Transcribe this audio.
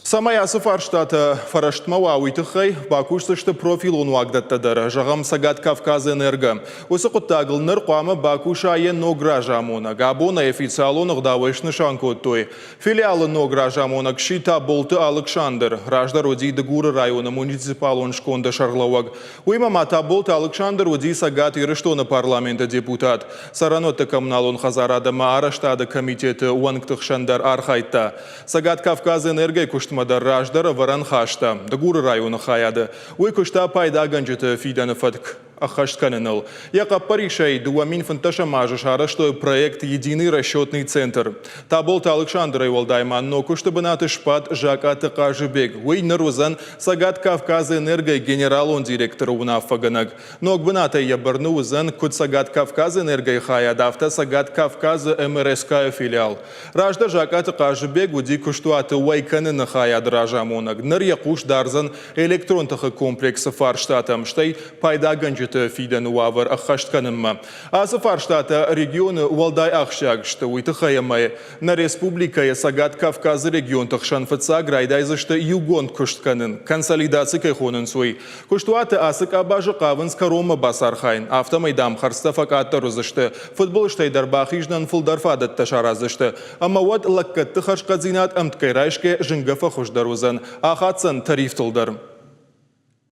Цӕмӕй ацы фарстатӕ фӕрӕстмӕ уа, уый тыххӕй бакусдзысты профилон уагдӕттӕ дӕр, зӕгъӕм, Цӕгат Кавказэнерго. Уыцы хъуыддагыл ныр хъуамӕ бакуса йӕ ног разамонӕг. Абон ӕй официалон ӕгъдауӕй снысан кодтой. Филиалы ног разамонӕг сси Таболты Алыксандр. Раздӕр уыди Дыгуры районы муниципалон сконды сӕргълӕууӕг. Уыимӕ ма Таболты Алыксандр уыди Цӕгат Ирыстоны парламенты депутат. Цӕрӕнуӕтты коммуналон хӕдзарад ӕмӕ арӕзтады комитеты уӕнгты хсӕн дӕр архайдта. Цӕгат Кавказэнергойы куыстмӕ дӕр раздӕр ӕвӕрӕн хаста Дыгуры районы хайады. Уый куыста пайдагӕнджыты фидӕны фӕтк ӕххӕст кӕныныл. Йӕ хъӕппӕрисӕй 2015 азы сарӕзтой проект «Единый расчетный центр». Таболты Алыксандрӕй уӕлдай ма ног куысты бынаты сбадт Закъаты Хъазыбег. Уый ныр уыдзӕн Цӕгат Кавказэнергойы генералон директоры уынаффӕгӕнӕг. Ног бынатӕй йӕ бӕрны уыдзӕн куыд Цӕгат Кавказэнергойы хайад, афтӕ Цӕгат Кавказы МРСК-йы филиал. Раздӕр Закъаты Хъазыбег уыди куыстуаты уӕй кӕныны хайады разамонӕг. Ныр йӕ хъус дардзӕн электрон тыхы комплексы фарстатӕм, стӕй пайдагӕнджыты фидӕны уавӕр ӕххӕст кӕнынмӕ. Ацы фарстатӕ регионы уӕлдай ахсджиаг сты, уый тыххӕй ӕмӕ нӕ республикӕйы Цӕгат Кавказы регионты хсӕн фыццаг райдайдзысты иугонд куыст кӕнын, консолидаци кӕй хонынц, уый. Куыстуаты ацы къабазы хъавынц кӕронмӕ бацархайын, афтӕмӕй, дам, хӕрдзтӕ фӕкъаддӕр уыдзысты, фыдбылызтӕй дӕр бахизынӕн фылдӕр фадӕттӕ сараздзысты, ӕмӕ уӕд лӕггӕдты хӕрзхъӕддзинад ӕмткӕй райсгӕ зынгӕ фӕхуыздӕр уыдзӕн, ахаддзӕн тарифтыл дӕр.